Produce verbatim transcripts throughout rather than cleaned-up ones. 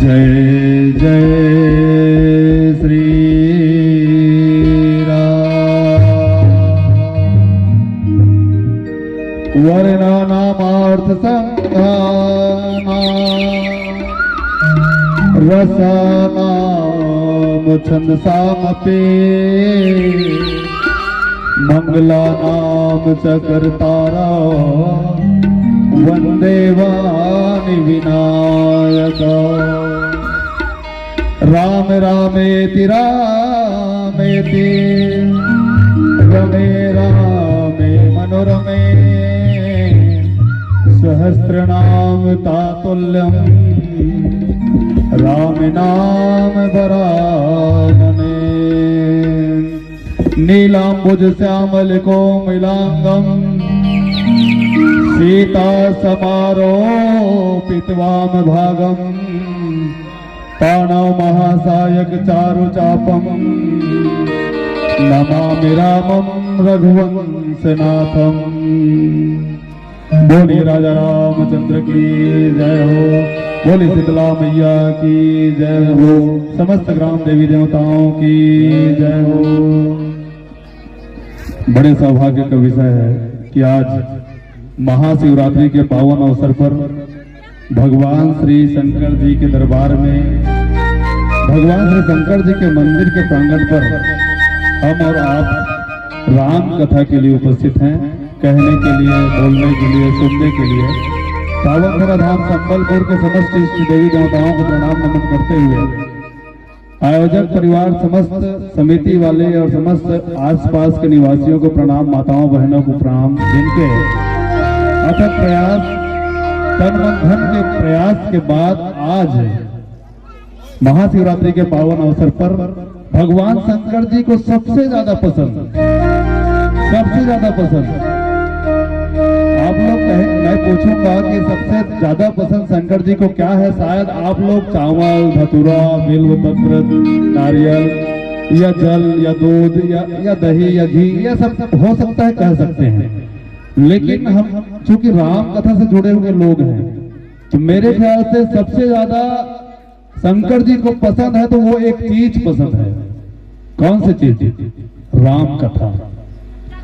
जय जय श्री राम। वर्णानामार्थ संघानां रसानां छंदसामपि मंगलानां च कर्तारं वंदे वाणि विनायक। राम रामेति रामेति रमे रामे मनोरमे सहस्रनाम तातुल्यम राम नाम वरानने। नीलांबुज श्यामल कोमलांगम सीता समारोपित वाम भागम ताणव महासायक चारु चापम नमामि रामम रघुवंशनाथम। बोलिए राजा रामचंद्र की जय हो। बोलिए शीतला मैया की जय हो। समस्त ग्राम देवी देवताओं की जय हो। बड़े सौभाग्य का विषय है कि आज महाशिवरात्रि के पावन अवसर पर भगवान श्री शंकर जी के दरबार में, भगवान श्री शंकर जी के मंदिर के प्रांगण पर हम और आप राम कथा के लिए उपस्थित हैं, कहने के लिए, बोलने के लिए, सुनने के लिए। पावन धरा धाम संबलपुर के समस्त इष्ट देवी देवताओं को प्रणाम नमन करते हुए आयोजक परिवार, समस्त समिति वाले और समस्त आसपास के निवासियों को प्रणाम, माताओं बहनों को प्रणाम, जिनके अथक प्रयास, तन मन धन के प्रयास के बाद आज महाशिवरात्रि के पावन अवसर पर भगवान शंकर जी को सबसे ज्यादा पसंद, सबसे ज्यादा पसंद, आप लोग कहें, मैं पूछूंगा कि सबसे ज्यादा पसंद शंकर जी को क्या है। शायद आप लोग चावल, धतूरा, बिल्व पत्र, नारियल या जल या दूध या, या दही या घी, या सब हो सकता है, कह सकते हैं। लेकिन हम चूंकि राम कथा से जुड़े हुए लोग हैं, तो मेरे ख्याल से सबसे ज्यादा शंकर जी को पसंद है तो वो एक चीज पसंद है। कौन सी चीज? राम कथा।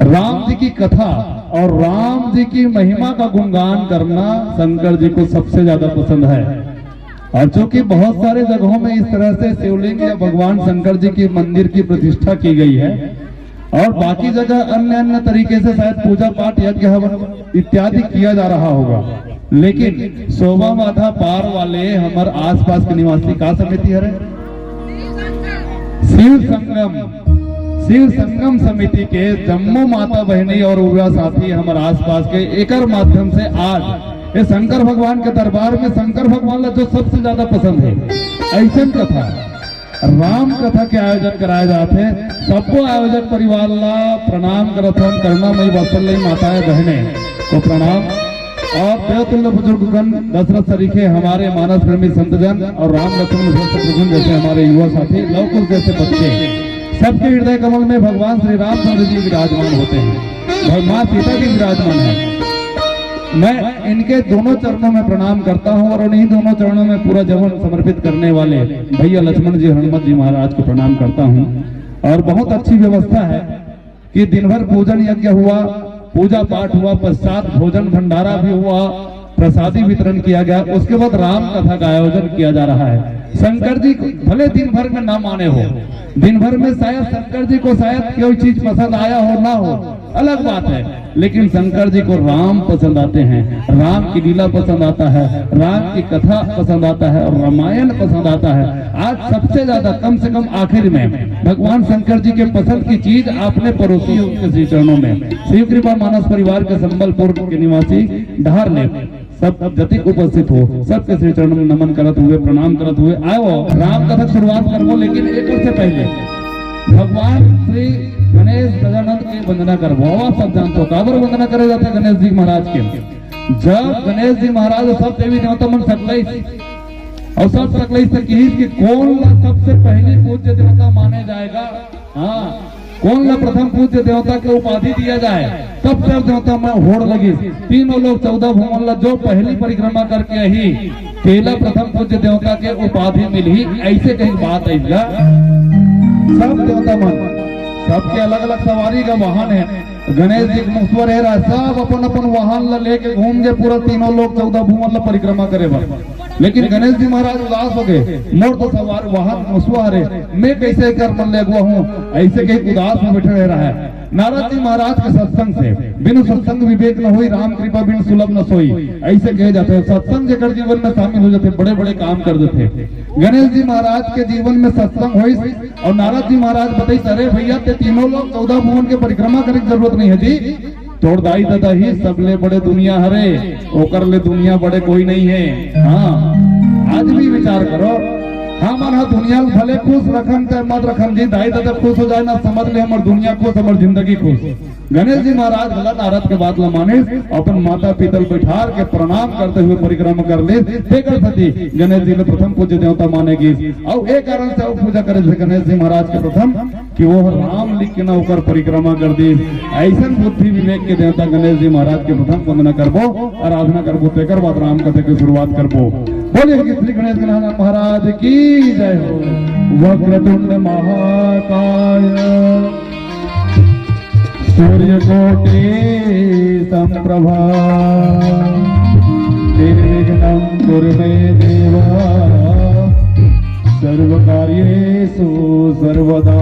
राम जी की कथा और राम जी की महिमा का गुणगान करना शंकर जी को सबसे ज्यादा पसंद है। और चूंकि बहुत सारे जगहों में इस तरह से शिवलिंग या भगवान शंकर जी की मंदिर की प्रतिष्ठा की गई है और बाकी जगह अन्य अन्य तरीके से शायद पूजा पाठ, यज्ञ हवन इत्यादि किया जा रहा होगा, लेकिन सोवा माथा पार वाले हमर आसपास के निवासी का समिति हरे? शिव संगम, शिव संगम समिति के जम्मो माता बहिनी और युवा साथी हमर आसपास के, एकर माध्यम से आज ये शंकर भगवान के दरबार में शंकर भगवान ला जो सबसे ज्यादा पसंद है, ऐसन कथा, राम कथा के आयोजन कराए जात हे। सबो आयोजक परिवार ला प्रणाम करत हन, करुणामयी वात्सल्य माताएं बहने को प्रणाम। और देवतुल्य बुजुर्गगण, दशरथ सरीखे हमारे मानस प्रेमी संतजन और राम लक्ष्मण भरत शत्रुघ्न जैसे हमारे युवा साथी, लव कुश जैसे बच्चे, सबके हृदय कमल में भगवान श्री रामचंद्र जी विराजमान होते हैं, भगवान सीता जी विराजमान है। मैं इनके दोनों चरणों में प्रणाम करता हूँ और उन्हीं दोनों चरणों में पूरा जीवन समर्पित करने वाले भैया लक्ष्मण जी, हनुमत जी महाराज को प्रणाम करता हूँ। और बहुत अच्छी व्यवस्था है कि दिन भर पूजन यज्ञ हुआ, पूजा पाठ हुआ, पश्चात भोजन भंडारा भी हुआ, प्रसादी वितरण किया गया, उसके बाद राम कथा का आयोजन किया जा रहा है। शंकर जी भले दिन भर में ना माने हो, दिन भर में शायद शंकर जी को शायद कोई चीज पसंद आया हो ना हो, अलग बात है, लेकिन शंकर जी को राम पसंद आते हैं, राम की लीला पसंद आता है, राम की कथा पसंद आता है और रामायण पसंद आता है। आज सबसे ज्यादा, कम से कम आखिर में, भगवान शंकर जी के पसंद की चीज आपने परोसी हो उनके श्री चरणों में। शिव कृपा मानस परिवार के संबलपुर के निवासी डहार ने सब जतिक उपस्थित हो, सबके श्री चरण में नमन करत हुए, प्रणाम करत हुए आयो। राम कथा के शुरुआत करबो, लेकिन एक से पहले भगवान श्री गणेश गजानंद के वंदना करबो। अब आप सब जानते हो काबर वंदना करे जाते हैं गणेश जी महाराज के। जब गणेश जी महाराज और सब देवी देवता मन सकलइस और सब सकलइस से किहिस कि कौन ला सबसे पहली पूज्य देवता माने जाएगा। हाँ, कोन ला प्रथम पूज्य देवता के उपाधि दिया जाए, तब सब देवता मन होड़ लगिस। तीनों लोक चौदह भुवन ला जो पहली परिक्रमा करके आही, तेला प्रथम पूज्य देवता के उपाधि मिलही, ऐसे कहीं बात आई ला। सब देवता मन, सबके अलग-अलग सवारी का वाहन है। गणेश जी के मुसवा रहे रहा, सब अपन-अपन वाहन ला लेके घूम के पूरा तीनों लोक चौदह भुवन ला परिक्रमा करे बर। लेकिन गणेश जी महाराज उदास हो गए, "मोर तो सवार वाहन मुसवा हरे, मैं कैसे कर मन ले अगुआ हूँ?" ऐसे कहीं उदास में बैठे रह रहा है। नारद जी महाराज के सत्संग से, "बिनु सत्संग विवेक न होई, राम कृपा बिन सुलभ न सोई", ऐसे कहे जाते हैं। सत्संग जेकर जीवन में शामिल हो जाते, बड़े-बड़े काम कर देते। गणेश जी महाराज के जीवन में सत्संग होइस और नारद जी महाराज बताइस, "अरे भैया, ते तीनों लोक चौदह भुवन के परिक्रमा करे के जरूरत नहीं है जी, तोर दाई ददा ही सबले बड़े दुनिया हरे, ओकर ले दुनिया बड़े कोई नहीं है।" हाँ, आज भी विचार करो, हमन ह दुनिया ल भले खुश रखन चाहे मत रखन जी, दाई ददा खुश हो जाए ना, समझ ले हमर दुनिया खुश, हमर जिंदगी खुश। गणेश जी महाराज घला नारद के बात ल मानिस, अपन माता पिता ल बैठार के प्रणाम करते हुए परिक्रमा कर लिस। तेकर सेती गणेश जी ल प्रथम पूज्य देवता माने गिस। अउ ए कारण से अउ पूजा करे थे गणेश जी महाराज के प्रथम कि वो राम लिख के ना ओकर परिक्रमा कर दिस। ऐसन बुद्धि विवेक के देवता गणेश जी महाराज के प्रथम वंदना करबो, आराधना करबो, तेकर बाद राम कथा के शुरुआत करबो। बोलिए कि श्री गणेश गणनाथ महाराज की जय हो। वक्रतुंड महाकाय सूर्यकोटि संप्रभा निर्विघ्नं कुरु मे देवा सर्वकार्येषु सर्वदा।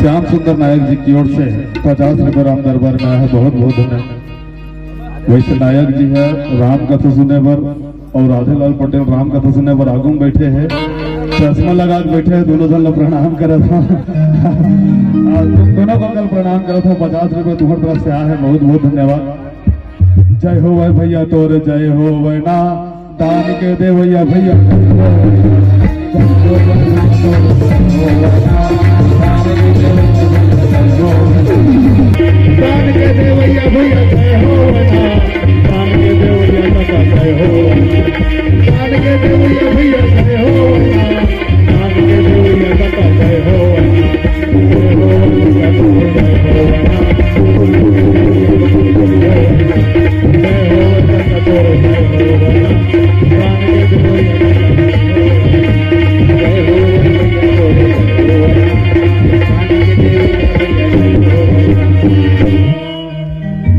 श्याम सुंदर नायक जी की ओर से पचास रुपए राम दरबार में आया है, बहुत बहुत धन्यवाद। वैसे नायक जी है राम कथा सुने बर और राधेलाल पटेल राम कथा सुने बर आगू में बैठे हैं, चश्मा लगा के बैठे हैं, दोनों झन ला प्रणाम करत हूँ। आ, तुम दोनों को कल प्रणाम करत हूँ, पचास रुपए तुम्हारी तरफ से आया है, बहुत बहुत धन्यवाद। जय हो वै भैया तोर, जय हो वै ना, दान के देवैया भैया। दान के देवैया भैया जय हो ना, दान के देवैया काका जय हो ना, दान के देवैया भैया जय हो ना, दान के देवैया काका जय हो ना।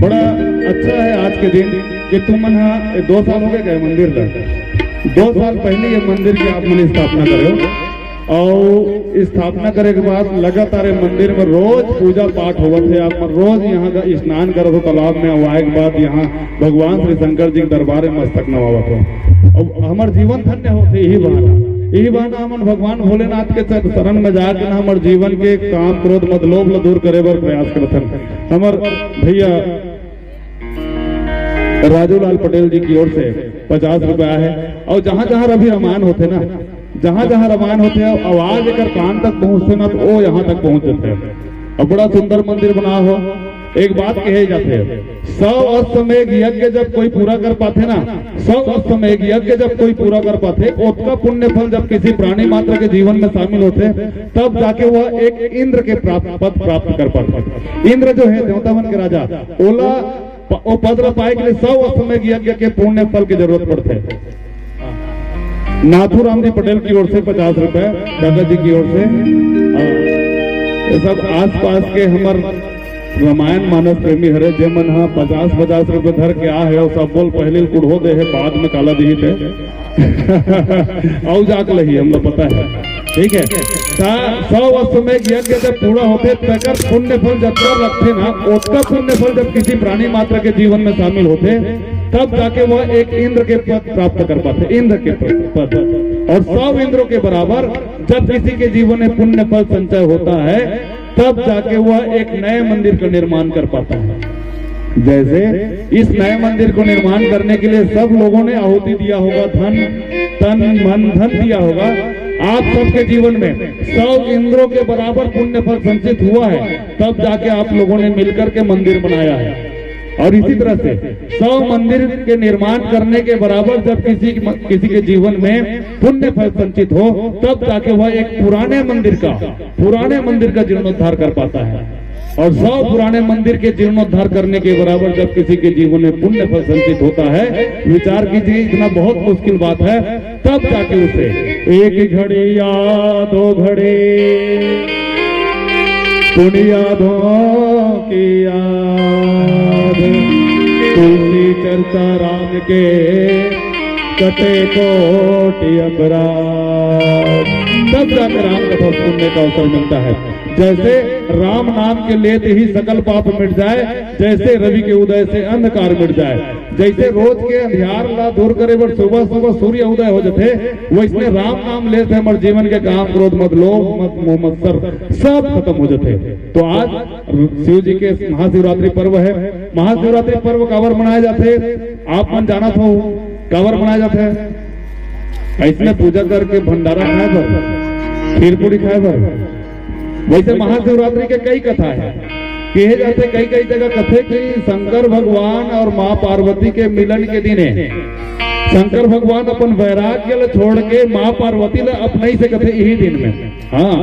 बड़ा अच्छा है आज के दिन कि तुमन हा, ए, दो साल हो गए गए मंदिर ला। दो साल पहले ये मंदिर की आप मन स्थापना करे हो। अउ स्थापना करे के बाद लगातार ये मंदिर में रोज पूजा पाठ होवत हे। आप मन रोज यहाँ का स्नान करत हो तालाब में, अउ आए के बाद यहाँ भगवान श्री शंकर जी के दरबार में मस्तक नवावत हो। अउ हमर जीवन धन्य होथे यही बहाना, यही बहाना हमन भगवान भोलेनाथ के चर-, शरण में जाके ना हमर जीवन के काम, क्रोध, मद, लोभ ल दूर करे बर प्रयास करथन। हमर भैया राजू लाल पटेल जी की ओर से पचास रुपया है। अउ जहाँ जहाँ रवि रामायण होथे ना, जहाँ जहाँ रामायण होथे, आवाज एकर कान तक पहुँचथे ना, तो ओ यहाँ तक पहुँच जाथे। अब बड़ा सुंदर मंदिर बना हो। एक बात कहे जाथे, सौ अश्वमेघ यज्ञ जब कोई पूरा कर पाथे ना, सौ अश्वमेघ यज्ञ जब कोई पूरा कर पाथे, ओतका पुण्य फल जब किसी प्राणी मात्र के जीवन में शामिल होथे, तब जाके वह एक इंद्र के प्राप्त, पद प्राप्त कर पाथे। इंद्र जो है देवता मन के राजा, ओला प-, ओ पद ला पाए के लिए सौ अश्वमेघ यज्ञ के पुण्य फल की जरूरत पड़थे। नाथू राम जी पटेल की ओर से पचास रुपए, दादा जी की ओर से। हाँ, ये सब आसपास के हमर रामायण मानस प्रेमी हरे, जे मन हा पचास पचास रुपए धर के आ है, और सब बोल पहले कुढ़ो दे है, बाद में काला दिही थे। अउ जाक लही, हमला पता है। ठीक है, ता सौ अश्वमेघ यज्ञ जब पूरा होथे, तेकर पुण्य फल जब तक रखथे ना, ओतका पुण्य फल जब किसी प्राणी मात्र के जीवन में शामिल होथे, तब जाके वह एक इंद्र के पद प्राप्त कर पाथे, इंद्र के पद। और सौ इंद्रों के बराबर जब किसी के जीवन में पुण्य फल संचय होता है, तब जाके वह एक नए मंदिर का निर्माण कर पाता है। जैसे इस नए मंदिर को निर्माण करने के लिए सब लोगों ने आहुति दिया होगा, धन, तन, मन, धन दिया होगा। आप सबके जीवन में सौ इंद्रों के बराबर पुण्य फल संचित हुआ है, तब जाके आप लोगों ने मिलकर के मंदिर बनाया है। और इसी तरह से सौ मंदिर के निर्माण करने के बराबर जब किसी, किसी के जीवन में पुण्य फल संचित हो, तब जाके वह एक पुराने मंदिर का, पुराने मंदिर का जीर्णोद्धार कर पाता है। और सौ पुराने मंदिर के जीर्णोद्धार करने के बराबर जब किसी के जीवन में पुण्य फल संचित होता है, विचार कीजिए, इतना बहुत मुश्किल बात है। तब जाके उसे एक घड़ी या दो घड़ी पुण्य यादों की याद, तुलसी चर्चा राम के कटे कोटि अपराध। तब जाकर राम कथा सुनने का अवसर मिलता है। जैसे राम नाम के लेते ही सकल पाप मिट जाए, जैसे रवि के उदय से अंधकार मिट जाए, जैसे रोज के अंधियार ला दूर करे बर सुबह सुबह सूर्य उदय हो जाथे, वैसने राम नाम लेते हमर जीवन के काम, क्रोध, मद, लोभ, मद, मोह, मत्सर सब खत्म हो जाथे। तो आज शिव जी के महाशिवरात्रि पर्व है। महाशिवरात्रि पर्व काबर मनाया जाथे, आप मन जानत हो काबर मनाया जाथे? ऐसने पूजा करके भंडारा खाए बर, खीर पूरी खाए बर। वैसे महाशिवरात्रि के कई कथा है, कहे जाथे कई कई जगह कथे कि शंकर भगवान और माँ पार्वती के मिलन के दिने शंकर भगवान अपन वैराग्य ल छोड़ के माँ पार्वती ल अपनाइस कथे यही दिन में। हाँ,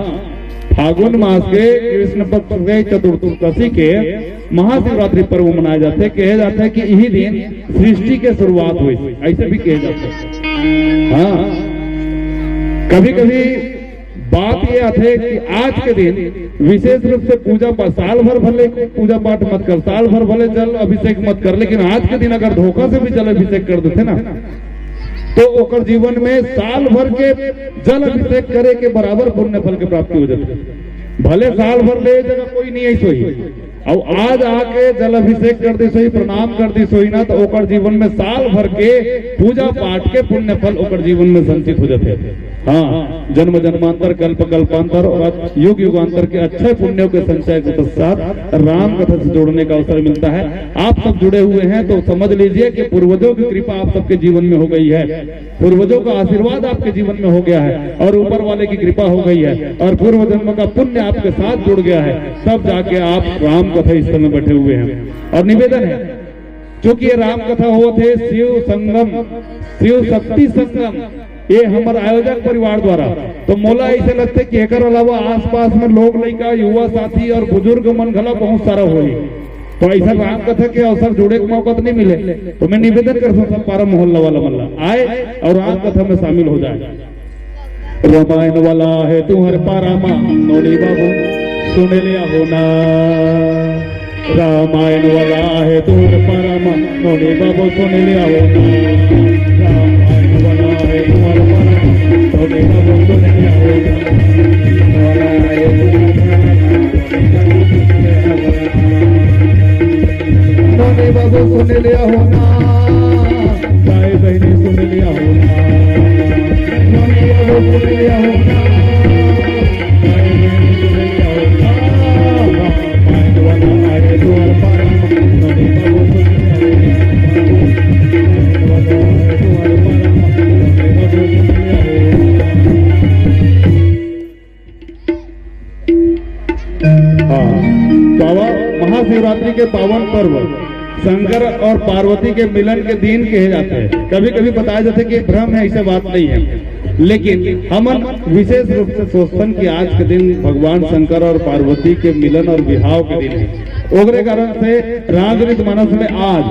फागुन मास के कृष्ण पक्ष के चतुर्दशी के महाशिवरात्रि पर्व मनाया जाथे। कहे जाथे कि यही दिन सृष्टि के शुरुआत हुई, ऐसे भी कहे जाथे। हाँ, कभी कभी बात ये आथे कि आज के दिन विशेष रूप से पूजा पाठ, साल भर भले पूजा पाठ मत कर, साल भर भले जल अभिषेक मत कर, लेकिन आज के दिन अगर धोखा से भी जल अभिषेक कर देथे ना, तो ओकर जीवन में साल भर के जल अभिषेक करे के बराबर पुण्य फल के प्राप्ति हो जाथे। भले साल भर ले जगह कोई नहीं ऐसो ही, अउ आज आके जल अभिषेक कर दिस होही, प्रणाम कर दिस होही ना, तो ओकर जीवन में साल भर के पूजा पाठ के पुण्य फल ओकर जीवन में संचित हो जाथे। हाँ, जन्म जन्मांतर, कल्प कल्पांतर और युग युगांतर के अच्छे पुण्यों के संचय के पश्चात राम कथा से जोड़ने का अवसर मिलता है। आप सब जुड़े हुए हैं तो समझ लीजिए कि पूर्वजों की कृपा आप सबके जीवन में हो गई है, पूर्वजों का आशीर्वाद आपके जीवन में हो गया है और ऊपर वाले की कृपा हो गई है और पूर्व जन्म का पुण्य आपके साथ जुड़ गया है, तब जाके आप राम कथा स्थल में बैठे हुए हैं। और निवेदन है, चूंकि ये राम कथा होत हे शिव संगम, शिव शक्ति संगम, ये हमर आयोजक परिवार द्वारा, तो मोला ऐसे लगथे कि एकर अलावा आसपास में लोग, लइका, युवा साथी और बुजुर्ग मन घला बहुत सारा होही। तो ऐसा राम कथा के अवसर जुड़े के मौका तो नहीं मिले, तो मैं निवेदन करथों सब पारा मोहल्ला वाला मन ला आए और राम कथा में शामिल हो जाए। रामायण वाला है तुहर पारा मा नोनी बाबू, सुन लिया हो ना। रामायण वाला है तुहर पारा मा नोनी बाबू, सुन लिया हो ना। रामायण वाला है तुहर पारा मा नोनी बाबू, सुन लिया हो ना। वाला है तुहर पारा मा नोनी बाबू, सुन लिया हो ना। भाई बहनी सुन लिया हो ना। नोनी बाबू सुन लिया हो ना। भाई बहनी सुन लिया हो ना। भाई वाला आए द्वार पर। नोनी बाबू सुन लिया हो ना। बाबा, महाशिवरात्रि के पावन पर्व शंकर और पार्वती के मिलन के दिन कहे जाते हैं। कभी कभी बताया जाता है कि भ्रम है, ऐसे बात नहीं है, लेकिन हमन विशेष रूप से सोचथन कि आज के दिन भगवान शंकर और पार्वती के मिलन और विवाह के दिन है। ओकरे कारण से रामचरित मानस में आज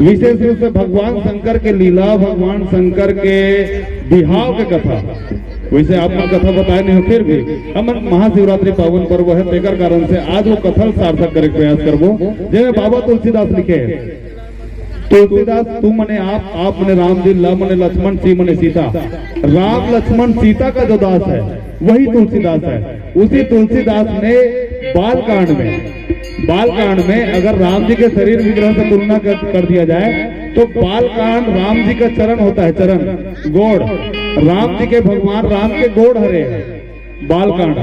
विशेष रूप से भगवान शंकर के लीला, भगवान शंकर के विवाह के कथा, वैसे आप मन कथा बताए नहीं हो, फिर भी हमन महाशिवरात्रि पावन पर्व है, तेकर कारण से आज वो कथा ल सार्थक करे के प्रयास करबो, जेमे बाबा तुलसीदास लिखे हैं, तुलसीदास तू मने आप, आप मने राम जी, ल मने लक्ष्मण, सी मने सीता। राम लक्ष्मण सीता का जो दास है, वही तुलसीदास है। उसी तुलसीदास ने बालकांड में, बालकांड में अगर राम जी के शरीर विग्रह से तुलना कर, कर दिया जाए, तो बालकांड राम जी का चरण होता है, चरण, गोड़। राम जी के, भगवान राम के गोड़ हरे हैं बालकांड।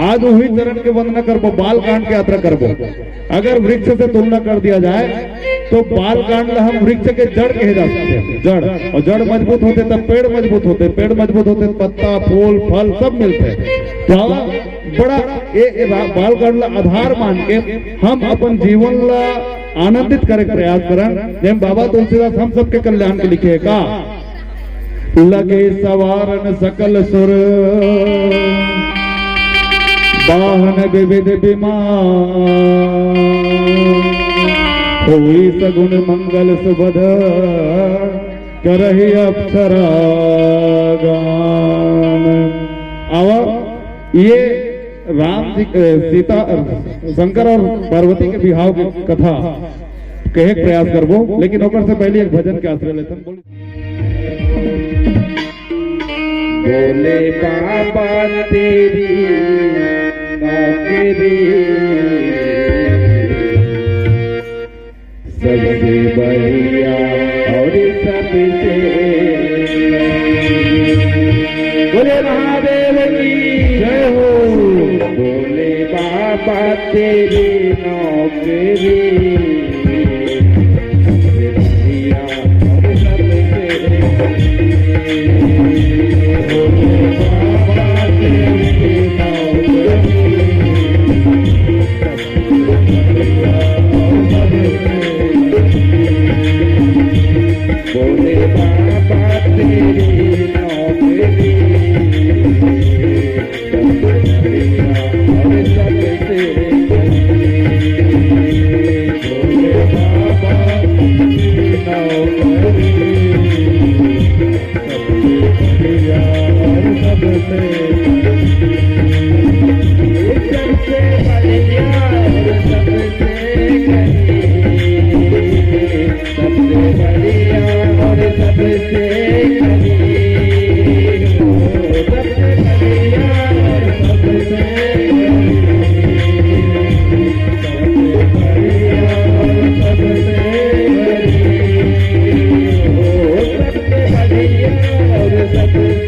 आज वही चरण के वंदना करबो, बालकांड के यात्रा करबो। अगर वृक्ष से तुलना कर दिया जाए, तो बालकांड ला हम वृक्ष के जड़ कहे जा सकते हैं, जड़। और जड़ मजबूत होते तब पेड़ मजबूत होते, पेड़ मजबूत होते पत्ता, फूल, फल सब मिलते हैं। तो बड़ा ए, ए, बालकांड ला आधार मान के हम अपन जीवन ला आनंदित करे के प्रयास करन। जेम बाबा तुलसीदास हम सबके कल्याण के लिखे है का, लगे सवारन सकल सुर, वाहन विविध विमान, होई सगुन मंगल सुभद, करहि अक्षरा गान। आवा, ये राम जी, अ, सीता, अ, शंकर और पार्वती के विवाह की कथा कहे के प्रयास करबो, लेकिन ओकर से पहले एक भजन के आश्रय लेथन। बोले बाबा तेरी नौकरी सबसे बढ़िया और सबसे, बोले महादेव की जय हो। बोले बाबा तेरी नौकरी सबसे बढ़िया और सबसे, बोले बाबा तेरी नौकरी बोले बाबा तेरी नौकरी सबसे बढ़िया और सबसे, बोले बाबा तेरी नौकरी सबसे बढ़िया और सबसे, सबसे बढ़िया और सबसे करीब, सबसे बढ़िया और सबसे करीब, सबसे बढ़िया और सबसे करीब, सबसे बढ़िया और सबसे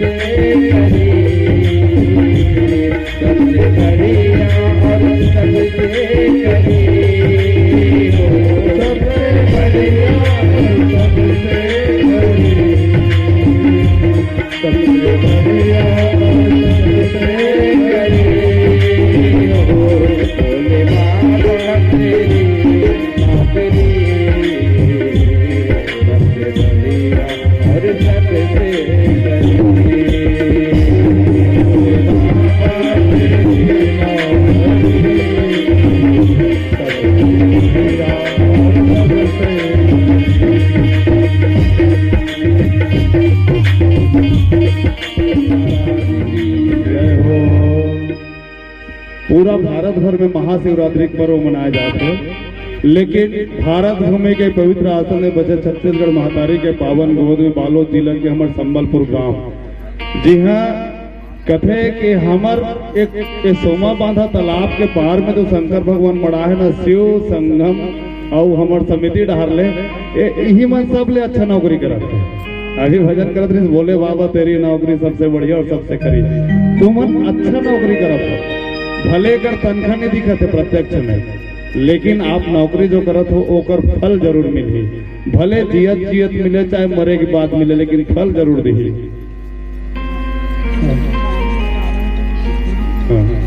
करीब, सबसे बढ़िया और सबसे करीब, सबसे बढ़िया और सबसे करीब, सबसे बढ़िया और सबसे करीब, सबसे बढ़िया और सबसे करीब, बोले बाबा तेरी नौकरी सबसे बढ़िया और सबसे करीब। जय हो। पूरा भारत भर में महाशिवरात्रि के पर्व मनाए जात हे, लेकिन भारत भूमि के पवित्र आसन में बसे छत्तीसगढ़ महतारी के पावन गोद में बालोद जिला के हमर संबलपुर गांव, जिहां कथे के हमर एक, एक सोमा बांधा तालाब के पार में तो शंकर भगवान मड़ा हे ना, शिव संगम अउ हमर समिति डहार ले, ए, इही मन सबले अच्छा नौकरी करत हे। अभी भजन करत रहिस, बोले बाबा तेरी नौकरी सबसे बढ़िया और सबसे करीब। तुमन अच्छा नौकरी करत हो, भले कर तनखा नहीं दिखत हे प्रत्यक्ष में, लेकिन आप नौकरी जो करत हो ओकर फल जरूर मिलही। भले जियत जियत मिले चाहे मरे के बाद मिले, लेकिन फल जरूर दिही। हाँ।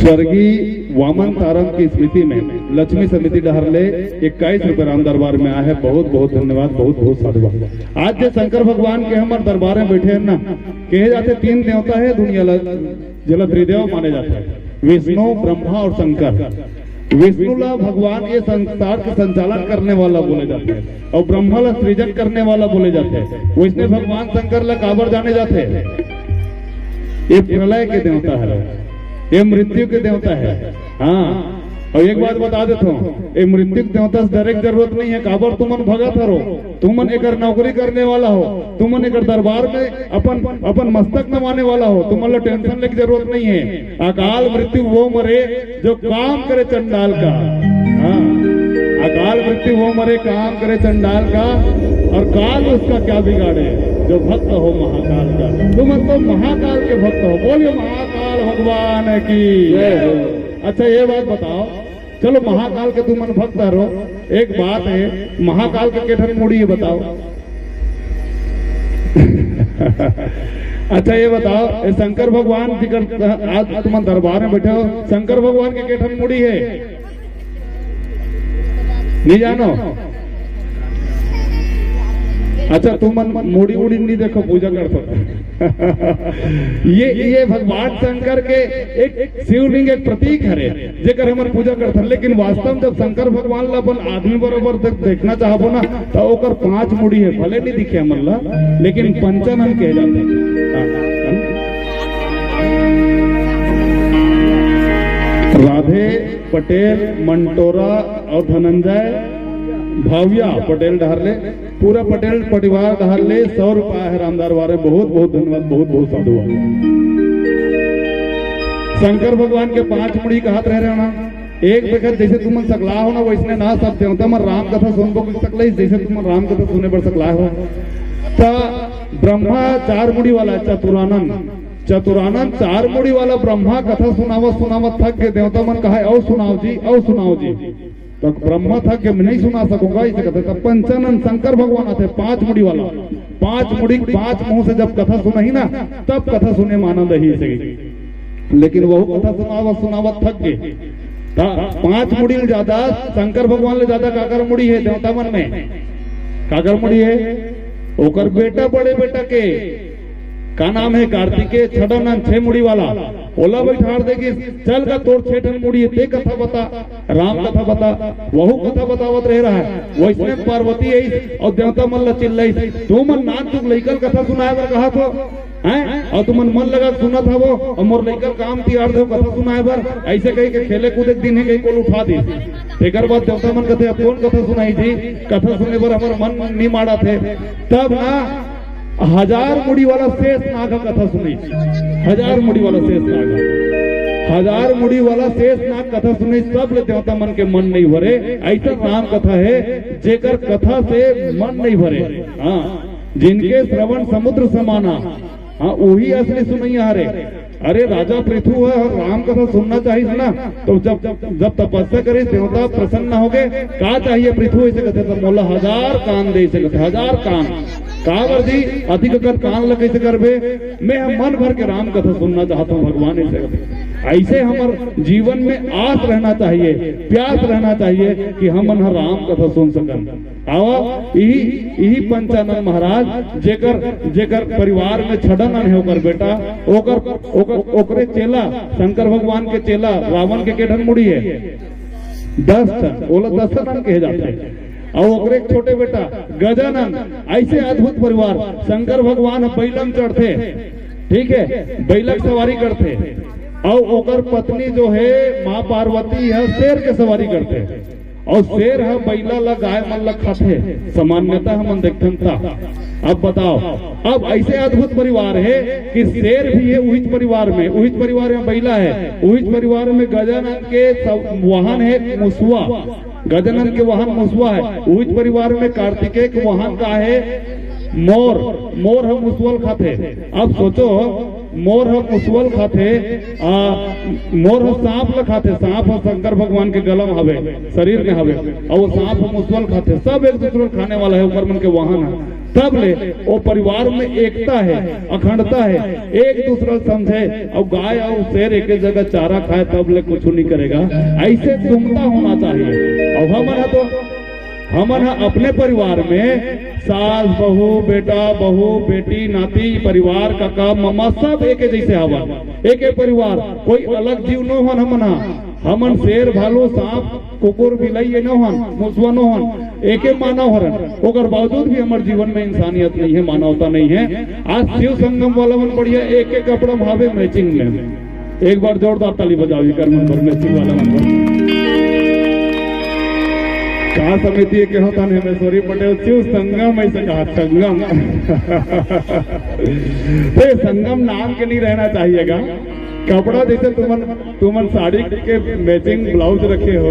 स्वर्गीय वामन तारम की स्मृति में लक्ष्मी समिति डहर ले इक्कीस रुपए राम दरबार में आए हैं। बहुत बहुत धन्यवाद, बहुत बहुत साधुवाद। आज जे शंकर भगवान के हमर दरबार में बैठे हैं ना, कहे जाते तीन देवता है दुनिया ला, जेला त्रिदेव माने जाते हैं, विष्णु, ब्रह्मा और शंकर। विष्णु ला भगवान ये संसार के संचालन करने वाला बोले जाते हैं और ब्रह्मा ला सृजन करने वाला बोले जाते हैं। वैसने भगवान शंकर ला काबर जाने जाते हैं? ये प्रलय के देवता है, ये मृत्यु के देवता है। हाँ, और एक बात बता देता हूँ, ये मृत्यु के देवता से डरे के जरूरत नहीं है। काबर तुमन भगत हरो, तुमन एकर नौकरी करने वाला हो, तुमन एकर दरबार में अपन अपन मस्तक नवाने वाला हो, तुमन ला टेंशन लेके जरूरत नहीं है। अकाल मृत्यु वो मरे जो काम करे चंडाल का। हाँ, अकाल मृत्यु वो मरे काम करे चंडाल का, और काल उसका क्या बिगाड़े जो भक्त हो महाकाल का। तुमन तो महाकाल के भक्त हो, बोलिए महाकाल भगवान की। जय हो। अच्छा, ये बात बताओ, चलो महाकाल के तुमन भक्त हरो, एक बात है, महाकाल के केठन मुड़ी है बताओ? अच्छा ये बताओ, ये शंकर भगवान जी कर, आज तुमन दरबार में बैठे हो, शंकर भगवान के केठन मुड़ी है? नहीं जानो? अच्छा, तुमन मुड़ी उड़ी नहीं देखो, पूजा कर सकते। ये ये भगवान शंकर के एक शिवलिंग, एक प्रतीक हरे, जेकर हमन पूजा करथन। लेकिन वास्तव में जब शंकर भगवान ला अपन आदमी बरोबर देख, देखना चाहबो ना, तो ओकर पांच मुड़ी है, भले नहीं दिखे हमन ला, लेकिन पंचानन कहे जाते हैं। हाँ। राधे पटेल, मंटोरा और धनंजय भाविया पटेल डहर ले, पूरा पटेल परिवार डहर ले सौ रुपया है रामदार वारे। बहुत बहुत धन्यवाद, बहुत बहुत साधुवाद। शंकर भगवान के पांच मुड़ी कहत रहे रहना, एक बखत जैसे तुमन सकला हो ना, वैसने ना सब देवता मन राम कथा सुनबो कुछ सकले, जैसे तुमन राम कथा सुने बर सकला हो। त ब्रह्मा चार मुड़ी वाला चतुरानन, चतुरानन चार मुड़ी वाला ब्रह्मा कथा सुनावत सुनावत थक के देवता मन कहा, "औ सुनाओ जी, औ सुनाओ जी।" तो ब्रह्मा थक के, "मैं नहीं सुना सकूंगा," इसे कहते। तब पंचानन शंकर भगवान आते, पांच मुड़ी वाला, पांच मुड़ी, पांच मुंह से जब कथा सुनाही ना, तब कथा सुने में आनंद ही सही। लेकिन वहू कथा सुनावत सुनावत थक गे। त पांच मुड़ी ले ज्यादा, शंकर भगवान ले ज्यादा काकर मुड़ी है देवता मन में? काकर मुड़ी है? ओकर बेटा, बड़े बेटा के का नाम है, कार्तिकेय, छठन छह मुड़ी वाला, ओला बैठार दे कि चल का तोर छह ठन मुड़ी है, ते कथा बता, राम कथा बता, वहू कथा बतावत रह रहा है। वैसने पार्वती आई और देवता मन ला चिल्लाई, "तुमन नान चुक लइकन कथा सुनाए बर कहा थो, हैं? और तुमन मन लगा सुनत हवो और मोर लइकन काम तियार दो कथा सुनाए बर।" ऐसे कही के खेले कूदे के दिन है, कहीं कोल उठा दी। तेकर बाद देवता मन कहते, "अब कौन कथा सुनाई जी? कथा सुने बर हमर मन नहीं माड़ा थे।" तब ना हजार मुड़ी वाला शेष नाग ह कथा सुनइस, हजार मुड़ी वाला शेष नाग ह, हजार मुड़ी वाला शेष नाग कथा सुनइस, सब ले देवता मन के मन नहीं भरे। ऐसा राम कथा है जेकर कथा से मन नहीं भरे। हाँ, जिनके श्रवण समुद्र समाना, हाँ, वही असली सुनैया हरे। अरे राजा पृथु ह राम कथा सुनना चाहिस ना, तो जब जब तपस्या करे देवता प्रसन्न हो गए, "का चाहिए पृथु?" ऐसे कहते तो मोला हजार कान दे, ऐसे कहते हजार कान। काबर जी, अधिक अकन कान ल कैसे करबे? मैं हम मन भर के राम कथा सुनना चाहता हूँ भगवान, ऐसे कहते। ऐसे हमर जीवन में आस रहना चाहिए, प्यास रहना चाहिए कि हमन ह राम कथा सुन सकन। आवा, इही, इही पंचानन महाराज, जेकर, जेकर परिवार में छडन हे ओकर बेटा, ओकर, ओकर, ओकरे चेला, शंकर भगवान के चेला, रावण के केठन मुड़ी है? दस ठन, ओला दस ठन कहे जाथे। अउ ओकरे एक छोटे बेटा गजानन, ऐसे अद्भुत परिवार। शंकर भगवान ह बैलम चढ़थे, ठीक है, बैलक सवारी करथे, अउ ओकर पत्नी जो है माँ पार्वती ह शेर के सवारी करथे। अउ शेर ह बइला ल, गाय मन ल खाथे, सामान्यतः हमन देखथन त। अब बताओ, अब ऐसे अद्भुत परिवार हे कि शेर भी हे उहिच परिवार में, उहिच परिवार में बइला हे, उहिच परिवार में गजानन के सब वाहन हे मुसवा, गजानन के वाहन मुसवा हे, उहिच परिवार में कार्तिकेय के वाहन का हे मोर, मोर ह मुसवा ल खाथे। अब सोचो, मोर ह मुसवा ल खाथे, आ, मोर ह सांप ल खाथे, सांप ह शंकर भगवान के गला म हवे, शरीर में हवे, अउ वो सांप ह मुसवा ल खाथे, सब एक दूसरे ल खाने वाला हे, ओकर मन के वाहन हे। तब ले वो परिवार में एकता हे, अखंडता हे, एक दूसरा ल समझे। अउ गाय अउ शेर एक जगह चारा खाए, तब ले कुछ नहीं करेगा। ऐसे सुमता होना चाहिए। अउ हमन ह तो, हमन ह अपने परिवार में सास, बहू, बेटा, बहू, बेटी, नाती, परिवार, काका, ममा, सब एके जैसे हवन, एके परिवार, कोई अलग जीव नो हन हमन ह। हमन शेर, भालू, सांप, कुकुर, बिलाई ये नो हन, मुसवा नो हन, एके मानव हरन। ओकर बावजूद भी हमर जीवन में इंसानियत नहीं हे, मानवता नहीं हे। आज शिव संगम वाला मन बढ़िया एक एक कपड़ा में हावे, matching में। एक बार जोरदार ताली बजाओ एकर मन बर, matching वाला मन बर। का समिति हे, केहो तन हेमेश्वरी पटेल, शिव संगम, ऐसे कहा संगम। तो ये संगम नाम के नहीं रहना चाहिएगा। कपड़ा जैसे तुमन, तुमन साड़ी के matching blouse रखे हो,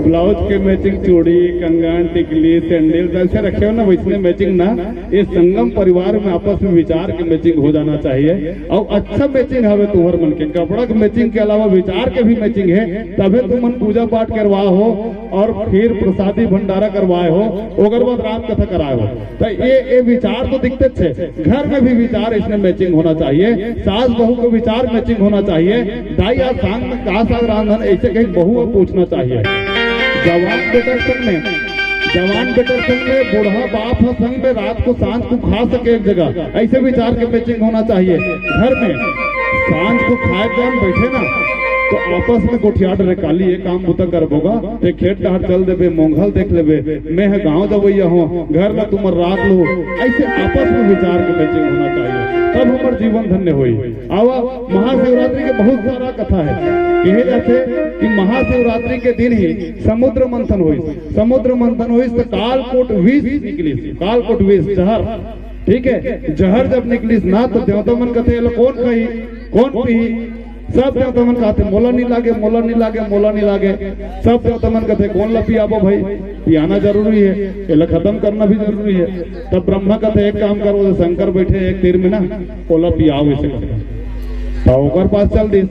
blouse के matching चूड़ी, कंगन, टिकली, sandal जैसे रखे हो ना, वैसने matching ना, ये संगम परिवार में आपस में विचार के matching हो जाना चाहिए। अउ अच्छा matching हवे तुम्हर मन के, कपड़ा के matching के अलावा विचार के भी matching हे, तभे तुमन पूजा पाठ करवाए हो अउ फिर प्रसादी भंडारा करवाए हो, ओकर बाद राम कथा कराए हो। तो ये, ये विचार तो दिखते हे, घर में भी विचार इसमें matching होना चाहिए, सास बहू के विचार matching होना चाहिए। दाई आज सांग में का साग रांधन, ऐसे कहीं बहू ह पूछना चाहिए। जवान बेटा संग में, जवान बेटा संग में, बूढ़ा बाप ह संग में, रात को सांझ को खा सके एक जगह, ऐसे विचार के matching होना चाहिए। घर में सांझ को खाए के हम बैठे ना, तो आपस में गोठियात रहे, काली ये काम बुता करबो गा, ते खेत डहर चल देबे, मोंघा ल देख लेबे, मैं ह गांव जवैया हों, घर ला तुमन राख लो। ऐसे आपस में विचार के matching होना चाहिए, तब हमर जीवन धन्य होई। आवा, महाशिवरात्रि के बहुत सारा कथा हे। कहे जाथे कि महाशिवरात्रि के दिन ही समुद्र मंथन होइस। समुद्र मंथन होइस त कालकूट विष निकलिस, कालकूट विष, जहर। ठीक हे, जहर जब निकलिस ना, तो देवता मन कथे, "एला कौन खाही, कौन पीही?" सब देवता मन कथे, "मोला नहीं लागे, मोला नहीं लागे, मोला नहीं लागे।" सब देवता मन कथे, "कौन ला पियाबो भाई? पियाना जरूरी हे, एला खत्म करना भी जरूरी हे।" तब ब्रह्मा कथे, "एक काम करो, शंकर बैठे एक तीर में ना, ओला पियाओ," ऐसे कथे। तो ओकर पास चल दिस।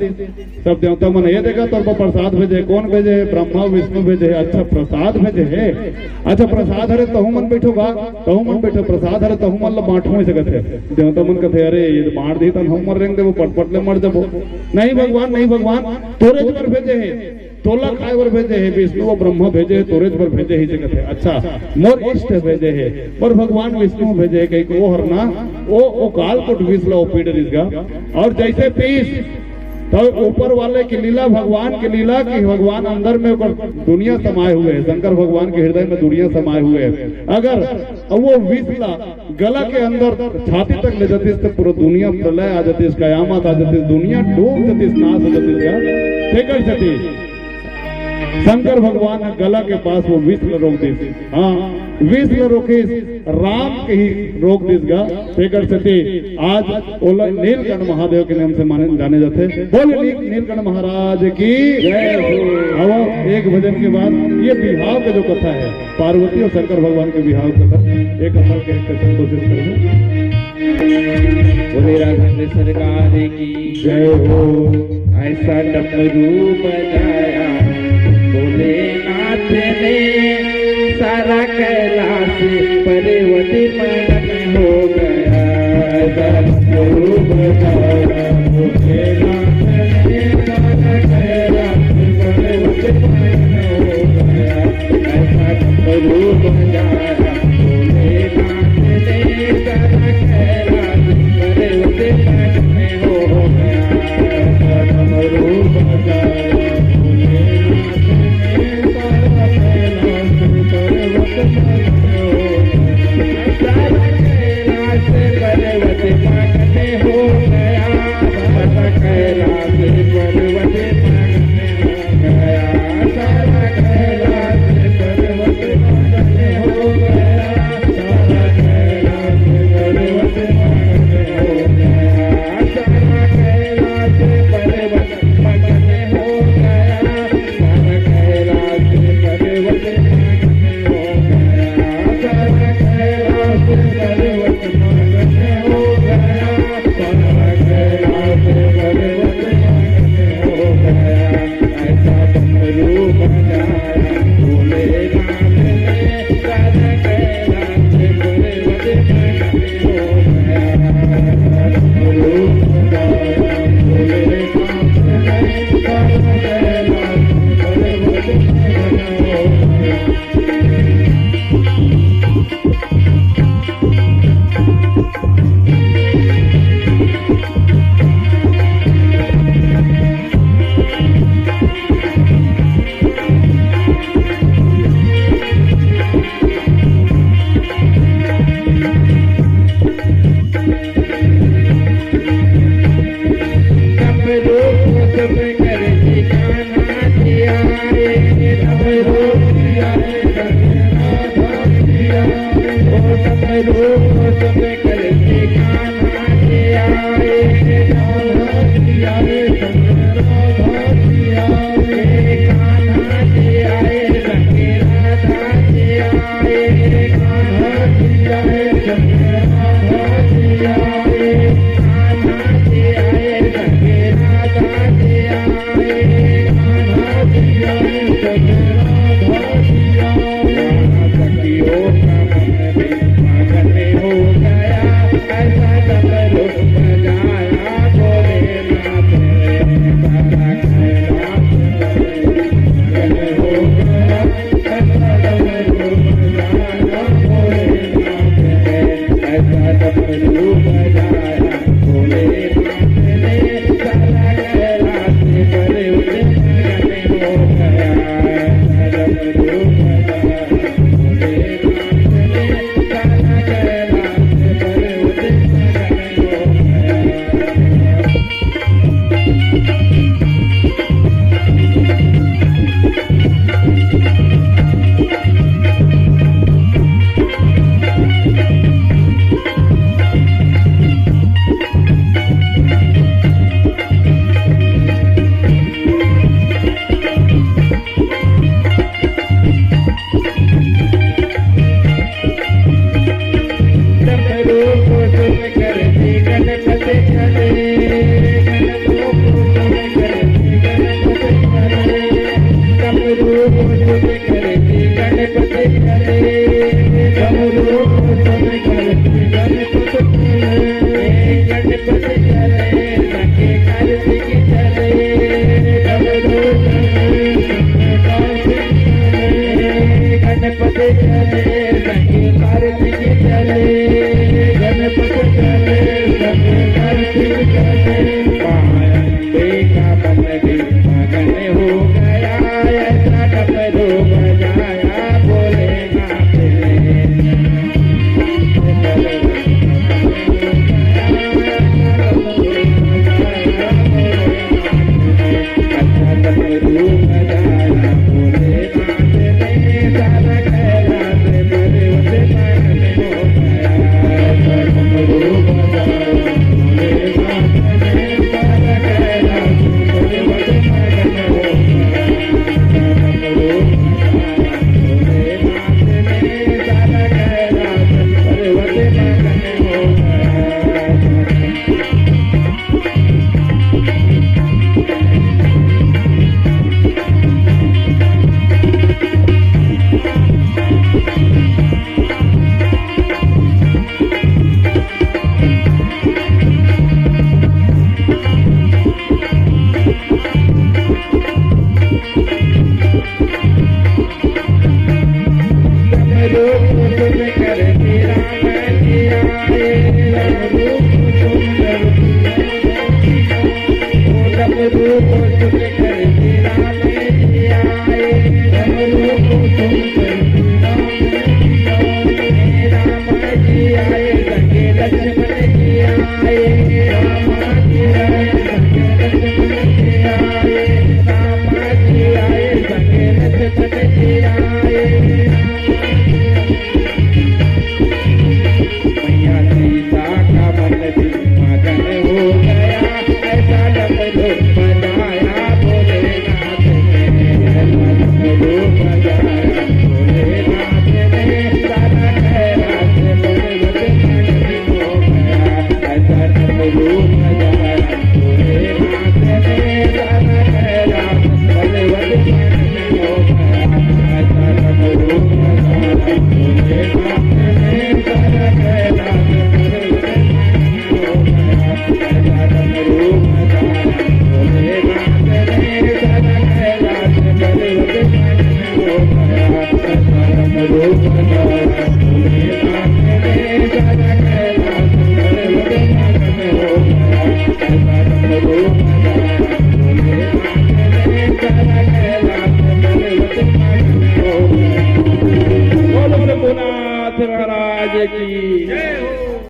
सब देवता मन, "ये देखा, तोर पर प्रसाद भेजे हे।" "कौन भेजे हे?" "ब्रह्मा विष्णु भेजे हे।" "अच्छा, प्रसाद भेजे हे? अच्छा, प्रसाद हरे, तहू मन बैठो गा, तहू मन बैठो, प्रसाद हरे, तहू मन ला बांटहूं," ऐसे कथे। देवता मन कथे, "अरे, ये तो बांट दी, तन हम मर रेंग देबो, पटपट ले मर जाबो।" "नहीं भगवान, नहीं भगवान, तोरेच बर भेजे हे, तोला खाए बर भेजे हे, विष्णु अउ ब्रह्मा भेजे हे, तोरेच बर भेजे हे," ऐसे कथे। "अच्छा, मोर इष्ट भेजे हे, पर भगवान विष्णु भेजे हे," कहिके ओ हर ना, ओ, ओ कालकूट विष ला ओ पी डरिस गा। अउ जैसे पीस, तो ऊपर वाले की लीला, भगवान की लीला, कि भगवान अंदर में ओकर दुनिया समाए हुए हे, शंकर भगवान के हृदय में दुनिया समाए हुए हे। अगर वो विष ला गला के अंदर छाती तक ले जातिस, तो पूरा दुनिया प्रलय आ जातिस, कयामत आ जातिस, दुनिया डूब जातिस, नाश हो जातिस गा। तेकर सेती शंकर भगवान ह गला के पास वो विष ल रोक दिस। हाँ, विष ल रोकिस, राम के ही रोक दिस गा। तेकर सेती आज ओला नीलकंठ महादेव के नाम से माने, जाने जाथे। बोले नील-, नीलकंठ महाराज की जय हो। अब एक भजन के बाद ये बिहाव का जो कथा हे, पार्वती अउ शंकर भगवान के बिहाव कथा, एक कथा के कैसे कोशिश करूँ। बोले राघवेंद्र सरकार की जय हो। ऐसा डमरू बजाया भोलेनाथ ने, सारा कैलाश पर्वत मगन हो गया। ऐसा डमरू बजाया भोलेनाथ ने, सारा कैलाश पर्वत मगन हो गया। ऐसा डमरू बजाया भोलेनाथ ने, सारा कैलाश पर्वत मगन हो गया। ऐसा डमरू बजाया भोलेनाथ ने, सारा कैलाश पर्वत मगन हो गया। सारा कैलाश पर्वत मगन हो गया।